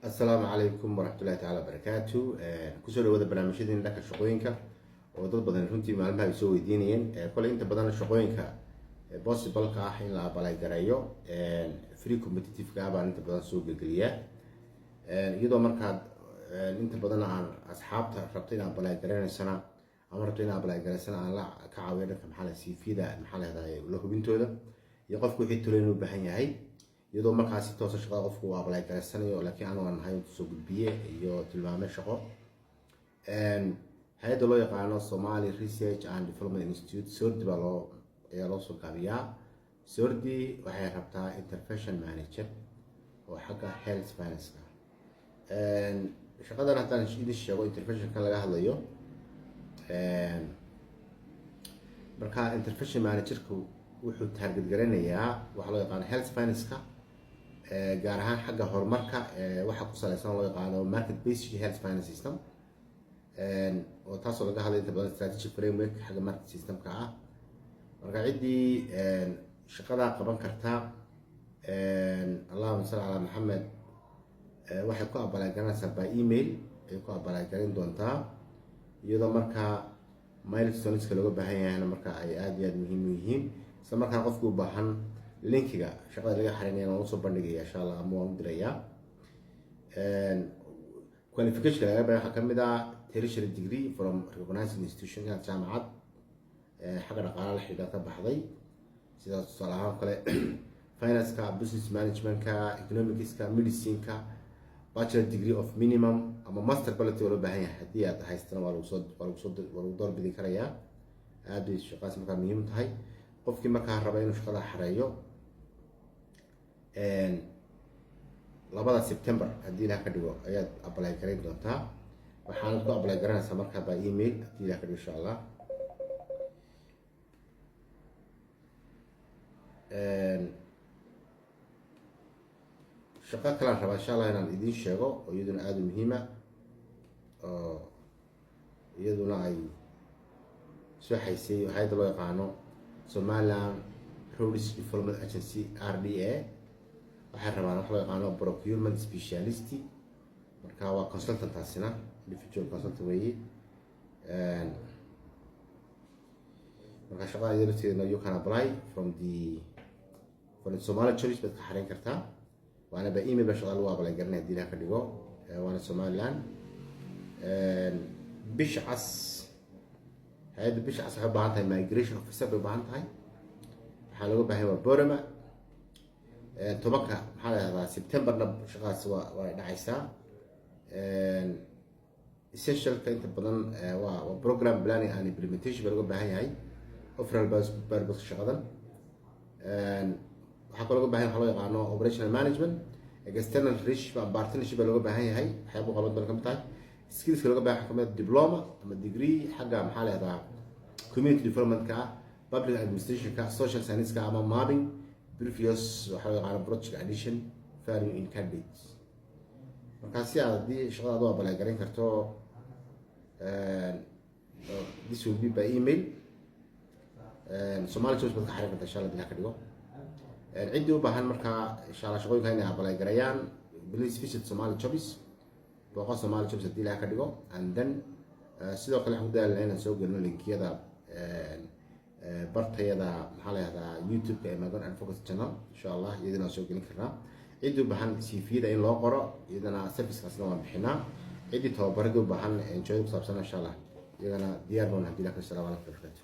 Asalaamu calaykum waraxmatullahi taala wabarakaatu. Kusoo dhawaada barnaamijyadeen dhanka shaqooyinka oo dad badan runtii maalmaha ay soo weydiinayeen. Koley inta badan shaqooyinka possible-ka ah in la apply gareeyo, free competitive-ka ah, baan inta badan soo gelgeliyaa, iyadoo markaad inta badan aan asxaabta rabta in apply garanaysana ama rabta in apply garaysana aan la ka caawiyo dhanka, maxaa la, CV-da, maxaa la yahdaa, la hubintooda iyo qofku wixii talo inuu baahan yahay, iyadoo markaas si toosa shaqada qofku uu apply garaysanayo, laakiin anu aan nahay soo gudbiye iyo tilmaame shaqo. Hay-adda loo yaqaano Somali Research and Development Institute, SORDI baa loo ayaa loo soo gaabiyaa. SORDI waxay rabtaa intervention manager oo xagga health finance-ka. Shaqadan haddaan idin sheego, interventionkan laga hadlayo, marka intervention managerku wuxuu target garanayaa waxaa loo yaqaano health finance-ka, gaar ahaan xagga horumarka waxa ku saleysan loo yaqaano market based health finance system, oo taasoo laga hadlay inta badan strategic framework xagga market systemka ah. Marka ciddii shaqadaa qaban karta, allahuma salli calaa Maxamed, waxay ku apply garanaysaa by email ay ku apply garan doontaa, iyadoo markaa milestoneska looga baahan yahayna marka ay aada iyo aada muhiim u yihiin. Isla markaan qofki u baahan linkiga shaqada laga xarinaya waan usoo bandhigaya insha Allah ama waan u dirayaa. Qualificationka laga baahan waxaa kamid ah tertiary degree from recognized institution, inaad jaamacad xagga dhaqaalaha la xidhiidha ka baxday, sida tusaale ahaan kale financeka, business managementka, economicska, medicineka, bachelor degree of minimum ama master quality waa loo baahan yahay. Haddii aad haystana waa lagusoo waa lagu doorbidi karayaa. Aad bay shaqaas markaa muhiim tahay. Qofkii markaa raba inuu shaqada xareeyo, 2da September haddii Ilaah ka dhigo ayaad apply garayn doontaa. Waxaanad ku apply garanaysaa markaa by email haddii Ilah ka dhigo, insha Allah. Shaqo kalean rabaa insha Allah inaan idiin sheego oo iyaduna aada u muhiima, oo iyaduna ay soo xaysay hayadda loo yaqaano Somaliland Roads Development Agency, RDA. Waxay rabaan wax loo yaqaano procurement specialist. Marka waa consultant, taasina individual consultant weeye. Marka shaqada iyada lafteedana you can apply from the Somali Jobs baad ka xareyn kartaa, waana by email ba shaqada lagu apply garanaya hadii Ilaah ka dhigo. Waana Somaliland. Bisha Cas, hay-adda Bisha Cas waxay u baahan tahay migration officer bay u baahan tahay. Waxaa looga baahan waa Borama. 10-ka, maxaa la yahdaa, Septemberna shaqadaas waa dhacaysaa. Essentialka inta badan waa program planning and implementation baa looga baahan yahay, overall purpose shaqadan. Waxaa kaloo looga baahan yahay waxa loo yaqaano operational management, external relationship and partnership baa looga baahan yahay. Waxyaaba qaban doona kamid tahay. Skillska looga baahan kamid diploma ama degree xagga, maxaa la yahdaa, community development-ka ah, public administration-ka, social science-ka ama mapping, previous waxaa loo yaqaano project addition value in candidates. Marka si aad haddii shaqada ad u apply garayn karto, this will be by email. Somali Jobs baad ka xarin karta insha Allah dilah ka dhigo. Ciddii u baahan markaa insha Allah shaqooyinka inay apply garayaan, please visit Somali Jobs, booqo Somali Jobs haddii Ilaah ka dhigo. And then sidoo kale waxaan ku daalina inaan soo gelino linkiyada bartayada, maxaa la yahdaa, YouTube-ka ee Magon Advocacy Channel. Insha Allah iyadana waan soo gelin karnaa. Ciddii u baahan CV-da in loo qoro, iyadana servicekaasna waan bixinaa. Ciddii tababaradii u baahan enjoyada ku saabsan, insha Allah iyagana diyaar baan hadii. Ilaah ka. Salaam calaykum, barakatu.